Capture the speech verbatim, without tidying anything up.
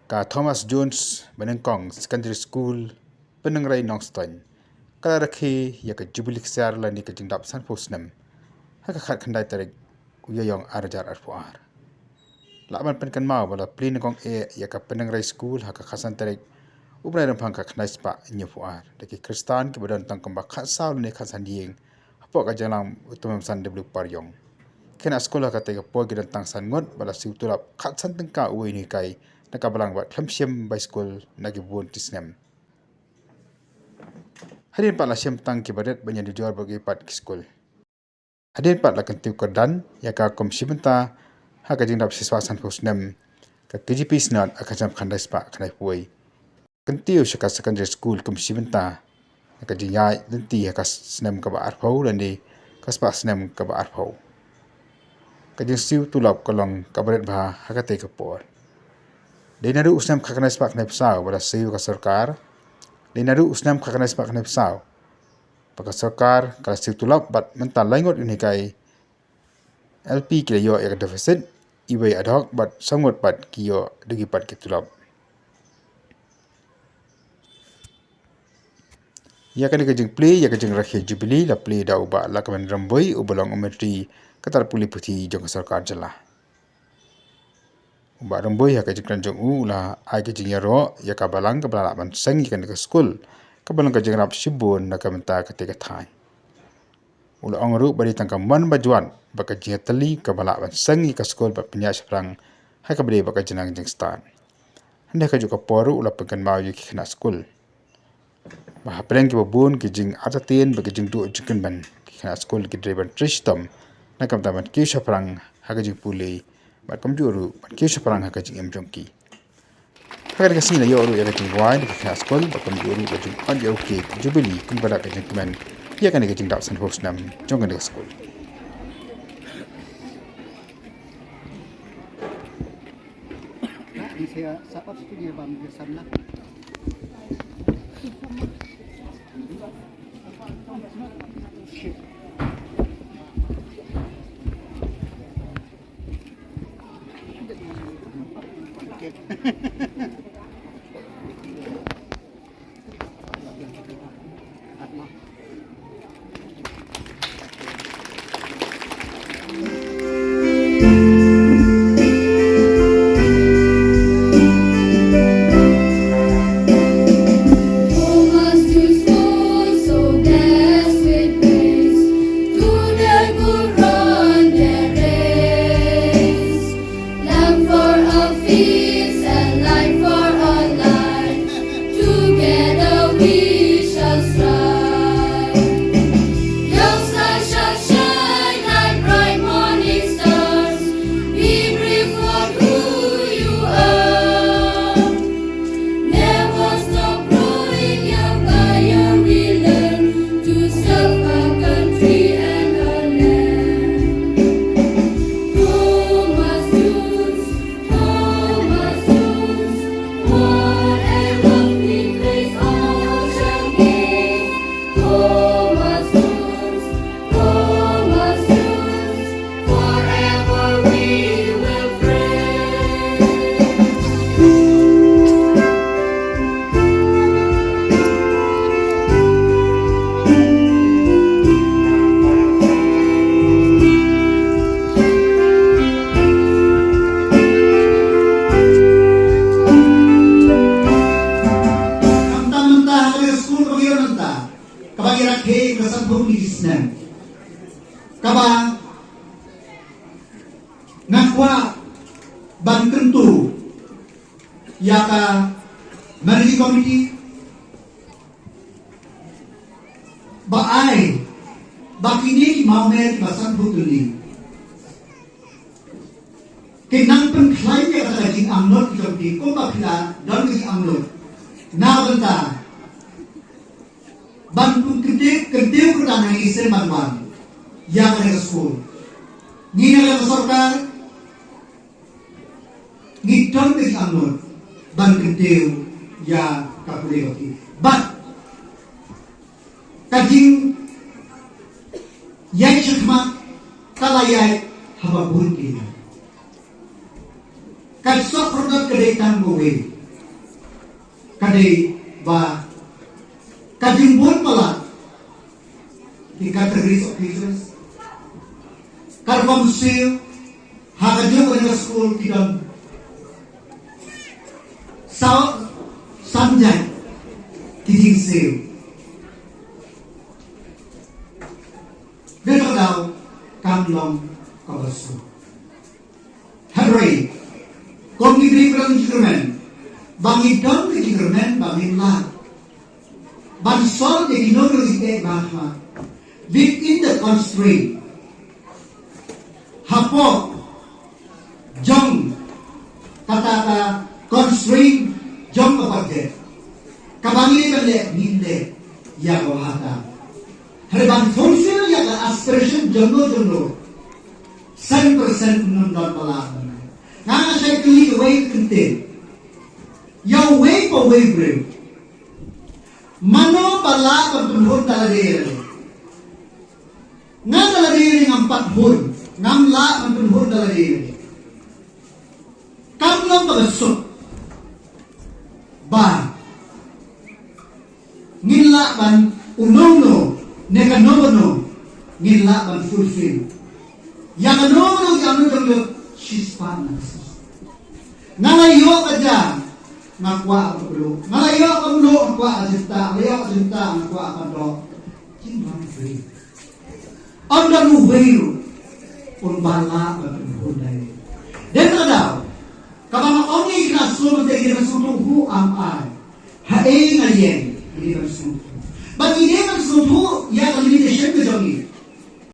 Ka Thomas Jones Banyngkong Secondary School, Pyndengrei, Nongstoiñ, ka la rakhe ïa ka Jubili Ksiar lane ka jingdap sanphew snem ha ka khatkhyndai tarik u Ïaïong ar hajar arphew ar. Lah ban pynkynmaw ba la plie nyngkong eh ïa ka Pyndengrei School ha ka khatsan tarik u bnai Rymphang ka khyndai spah hynñiewphew ar da ki Khristan kiba don tang kumba khatsaw lane khatsan ïing hapoh ka jingïalang u Tymmen Basan W. Pariong. Ki khynnah skul ha katei ka por ki don tang san ngut bad la siew tulop khatsan tyngka uwei u nonghikai na ka balang bad khlem shim bai skul na ki bun tylli snem. Hadien pat la shim tang kiba rit ban ïadujor bad kiwei pat ki skul. Hadien pat la kyntiew kyrdan ïa ka kum shi bynta ha ka jingdap shi spah sanphew snem ka K J P Synod ha ka snem khyndai spah khyndaiphew wei. Kyntiew sha ka secondary school kum shi bynta ha ka jingïaid lynti ha ka snem kaba arphew lane ka spah snem kaba arphew. Ka jingsiew tulop ka long kaba rit bha ha katei ka por. Dei naduh u snem khatkhyndai spah khyndaiphew saw ba la siew ka sorkar. Dei naduh u snem khatkhyndai spah khyndaiphew saw ba ka sorkar ka la siew tulop bad mynta lai ngut u nonghikai L P ki la ïoh ïa ka deficit, iwei ad hoc bad saw ngut pat ki ïoh da ki pat ki tulop. Ïa kane ka jingplie ïa ka jingrakhe Jubili la plie da u Bah Lahkmen Rymbui uba long u myntri ka tar pule puthi jong ka sorkar jylla. U Bah Rymbui ha ka jingkren jong u u la ai ka jingïaroh ïa ka balang kaba la lah ban seng ïa kane ka skul kaba long ka jingïarap shibun na ka bynta katei ka thaiñ. U la ong ruh ba dei tang ka mon bajwat ba ka jingïatylli kaba lah ban seng ïa ka skul bad pynïaid shaphrang ha kaba dei bad ka jingnang jingstad. Hynrei ha kajuh ka por ruh u la pynkynmaw ïa ki khynnah skul ba hapdeng kiba bun ki jingartatien bad ki jingduh jingkyrmen, ki khynnah skul ki dei ban trei shitom na ka bynta ban kiew shaphrang ha ka jingpule bad kumjuh ruh ban kiew shaphrang ha ka jingim jong ki. Ha kane ka sngi la ïoh ruh ïa ka jingrwai na ki khynnah skul bad kumjuh ruh ka jingpynïaid ïa u cake Jubili kumba ka jingkmen ïa kane ka jingdap sanphew snem jong kane ka skul. Love for our fields and life for our life. Together we shall strive. Your star shall shine like bright morning stars. Be brave for who you are. Never stop growing younger, young we learn to serve our country and our land. Thomas Jones, Thomas Jones, what a lofty grace all shall gain. Thomas Jones, Thomas Jones, forever we will praise. Khamtam mynta ha ka skul ba ngi ïoh mynta, kaba ngi rakhe ka sanphew khyndai snem, kaba nga kwah ban kyntu ïa ka managing committee ba ai ba kine ki mawmer kiba sanphew tylli kin nang pynkhlaiñ ïa kata ka jingangnud jong ki kumba phi la don ka jingangnud na ka bynta ban pynkyntiew, kyntiew kyrdan ha ki sien ban wan ïa kane ka skul. Ngi na ka sorkar ngi don ka jingangnud ban kyntiew ïa ka pule ka pule. Bad ka jingïaid shakhmat ka la ïaid haba bun ki liang. Ka suk pyrthei ka dei tang kawei. Ka dei ba ka jingbun palat ki categories of teachers, ka rukom siew ha kajuh ka skul ki don saw san jait ki jingsiew. Dei ka daw kam long kaba suk. Hynrei kum ki briew ba don jingkyrmen, ba ngi don ka jingkyrmen ba ngin lah ban solve ïa kino kino ki teh ba ha within the constraint, hapoh jong kata ka constraint jong ka budget. Kaba ngi dei ban leh, ngin leh ïa ka hata. Hynrei ban fulfill ïa ka aspiration jong no jong no, cent percent ym don ba lah. Nga nga shait kylli uwei u kyntien ïa uwei pa uwei u briew, mano ba lah ban pynhun da lade lade? Nga da lade lade ngam pat hun, ngam lah ban pynhun da lade lade. Kam long kaba suk ba ngin lah ban, uno uno ne kano kano, ngin lah ban fulfill ïa kano kano, ïa kano kano shispah na ka shispah. Nga la ïoh ka ja, nga kwah ka mluh. Nga la ïoh ka mluh, nga kwah ka jingbthah. Nga la ïoh ka jingbthah, nga kwah ka doh. Jin bang free. Ym don uwei ruh un ba lah ban pynhun da lade. Dei na ka daw kaba nga ong ïa ki khynnah skul mynta, ki dei ban sngewthuh who am I. Haei nga ïeng, ki dei ban sngewthuh. Bad ki dei ban sngewthuh ïa ka limitation ka jong ngi.